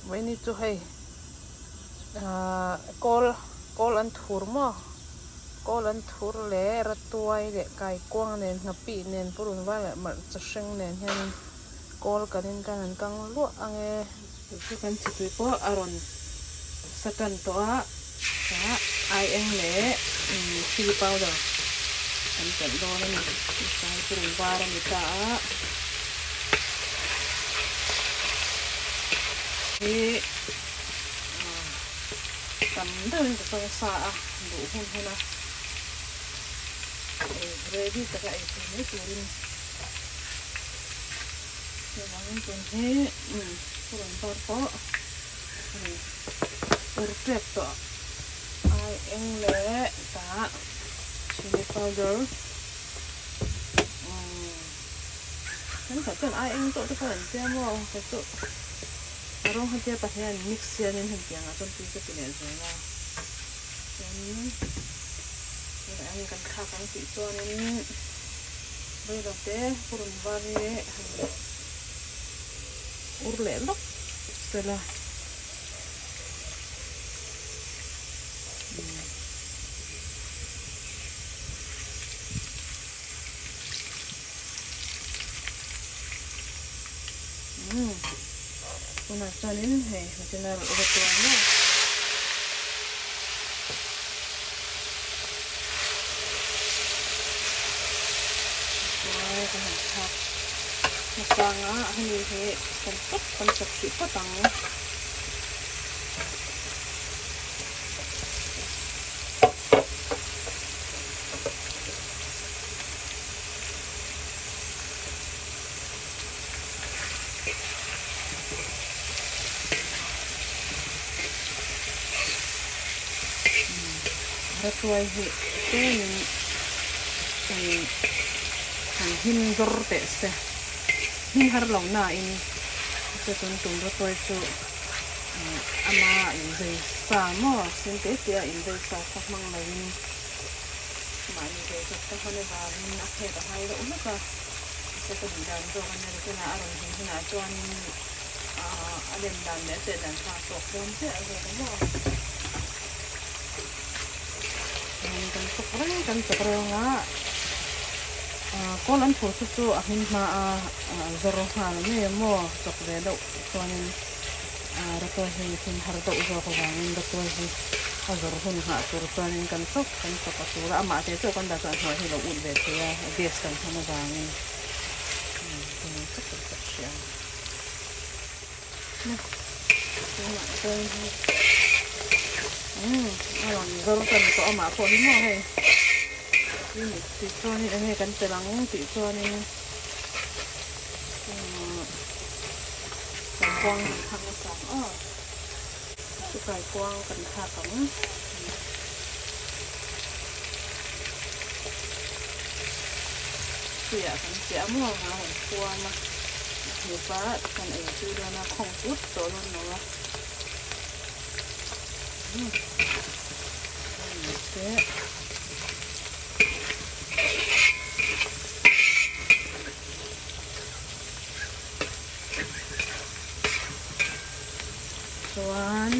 Vawiini chu hei ahh kawl kawl an thur maw kawl an thur leh ratuai leh kaikuang nen nghapih nen purun var leh hmarcha hring nen hianin kawl kan in kan han kang luah ang e. Chu kan chitui pawh a rawn sa tan tawh a tah aieng leh chilli powder kan telh dawn a ni hmasa purun var a ni ta a hi tam deuhin ka kang sa a duh hun hun a ready taka ei thei mai turin. Chuvangin tun hi rawn bar pawh ur tep tawh ai eng leh tah chilli powder thenkhat chuan ai eng tawh te pawh an tia maw kei chu a rawng kha tia pahnih a in mix hianin heng tiangah chuan tui ka ti leh zel a chuanin tunah hian kan thlak ang tih chuanin. Reilote purun var hi han ur leh lawk sela. Tunah chuanin hei machine a rawt tuai maw. Tuai kan han thlak hmasang a, hemi hi kan chawp kan chawp hrih phawt ang. Ratuai hi tlemin han him zawr teh se him har lo nain chu tun tum ratuai chu ama inzei sa maw sin te te a inzei sa kha hmang loin mahni ve zawk te hman avangin a phet a ngai deuh hlek a. Mahse ka duh dan zawk a nia tichuan a rawn him hunah chuanin a lem dan leh a chet dan kha a tawk dawn chiah a zawk a maw. Kan chawk reng kan chawk reng a kawl an phur chu chu a hmin hma a zawr nghal mai a maw chawk ve deuh chuanin ratuai hi hmin har deuh zawk avangin ratuai hi a zawr hun nghah tur chuanin kan chawk kan chawk a tur a amah te chauh kan dah chuan hnuai hi lo ut ve thei a gas kan hman avangin chawk kan chawk hrih ang. A rawn zawr tan tawh amah pawh hi maw hei tih chuanin eng nge kan tel ang tih chuanin kaikuang kan thlak nasa ang aw chu kaikuang kan thlak ang. Tuiah kan chiah a maw a rawn khuam a a hnup a kan ei tui dawn a khawng put tawh dawn lo a chuan.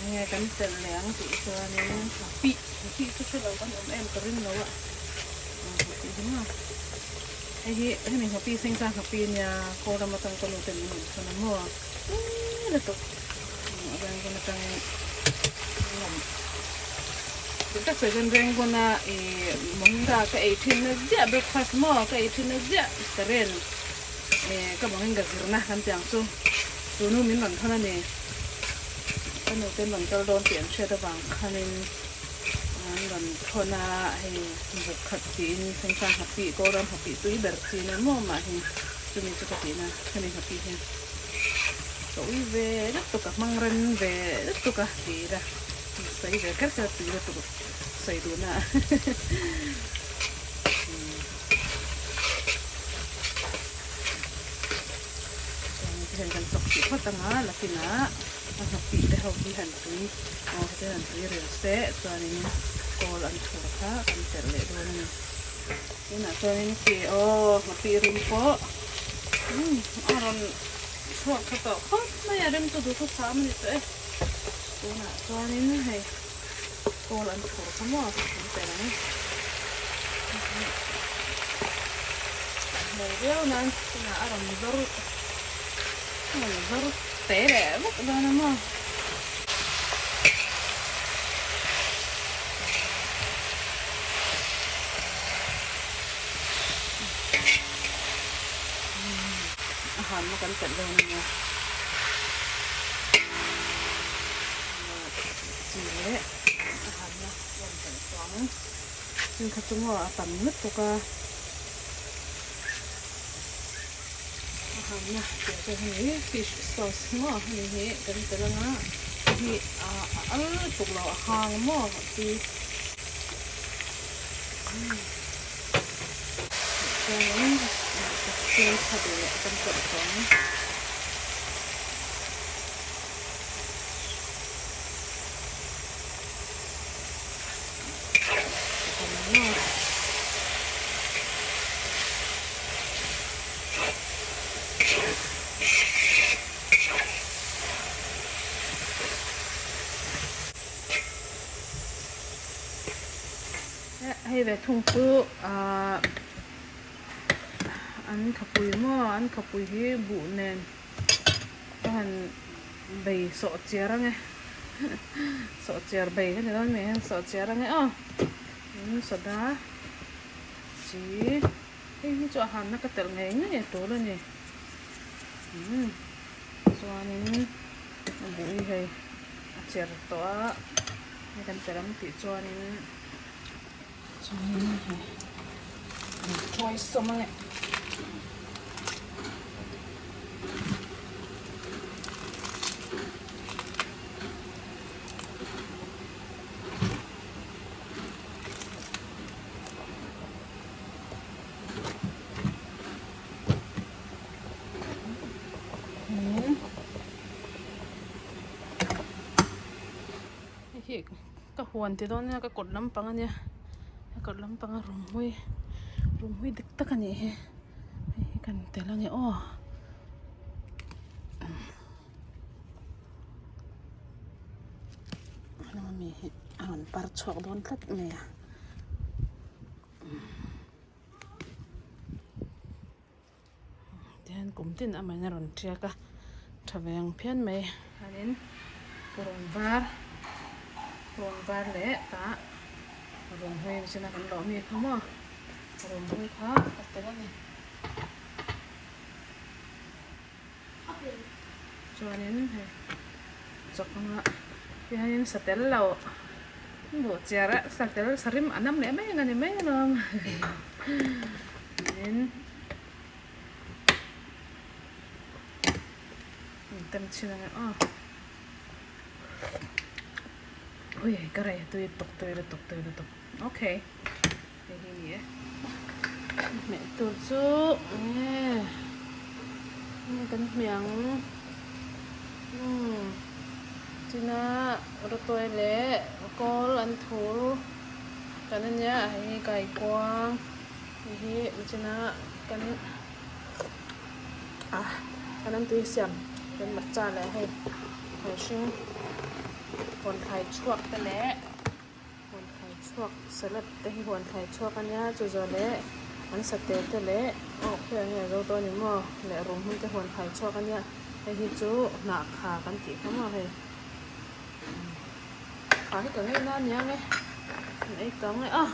Enge kan telh leh ang tih chuanin nghapih nghapih chu hre lo kan awm em ka ring lo a nghapih hi maw hei hi hemi nghapih seng chuan nghapih ania kawl ram atang ka nu ten min rawn thawn a maw tlem lutuk a Rangoon atangin min rawn dik tak sawi chuan Rangoon a ih mohinga ka ei thin na ziah breakfast maw ka ei thin na ziah karen ih ka mohinga zirna kan tih ang chu. Chu nu min rawn thawn a ni. Ka nu ten rawn kal dawn tih an hriat avang khanin an rawn thawn a, hei buk khat tiin Sengchang Nghapih, Kawlram Nghapih tui ber chin a maw mah hi chumi chu ka tihna hemi Nghapih hi ka ui ve lutuk a, hmang rem ve lutuk a ti ila sawi ve kher kher tui lutuk sawi duhna a. Chuan kan chawk tih phawt ang a, lakinah a hnawk te ho hi han tui aw heti han tui ril se chuanin kawl an thur kha kan telh leh dawn a ni. Tunah chuanin khi aw hnawk rim pawh a rawn chhuak tha tawh khawp mai a rim. tlem chu duhthusam a ni tawh e. Tunah chuanin hei kawl an phur kha maw an tel ang. Hmel viau nan tunah a rawn zawr a rawn zawr te leh vek dawn a maw. A hanna kan telh dawn a nia. Chi leh a hanna rawn telh tawh ang. Chin kha chu maw a tam lutuk a. A hanna tih te hi fish sauce hi maw hemi hi kan telh anga hi a al lutuk lo a hang maw tui. Chuanin thil tha duh leh kan tawrh tawh ang. Hei ve thung chu ahh an khapui maw an khapui hi buh nen a han bei sawh chiar ang e sawh chiar bei ka ni dawn mi hian sawh chiar ang e aw soda chi hei hi chu a hanna ka telh ngei ngei a tul a ni umm chuanin a buh hi hei a cher tawh a. Hei kan telh ang tih chuanin chuanin hei an tuai sawm ang e. Hei hi ka huan ti dawn nia ka kawt lampang ania ka kawt lampanga runhmui runhmui dik tak a nih hi hei hi kan tel ange aw hnung ami hi a rawn par chhuak dawn tlat mai a. Tihian kum tin amahin a rawn tiak a tha ve ang phian mai. Chuanin purun var purun var leh tah rawn hawi ang china kan lawh mi kha maw rawn hawi kha a tel a ni. Chuanin hei chawk anga tihianin satel lo buh chiar a satel sarim a nam leh mai ang a ni mai alawm tin tem chhin ang e aw ui ka rei tui tawk tui lutuk tui lutuk okay. Hei hi ni e. Hmeh tur chu enge enge kan hmeh ang umm china rawtuai leh kawl an thur kan ania hei hi kaikuang hei hi china kan ah kan an tui siam kan matcha leh hei thlai hring huan thlai chhuak te leh. Huan thlai chhuak salad te hi huan thlai chhuak a nia chu zawh leh an sateh te leh aw khawi ang nge a zo dawn ni maw leh rum hun te huan thlai chhuak a nia hei hi chu hnah kha kan tih kha maw hei kha hi ka ngei na ania nge an ei tang e a.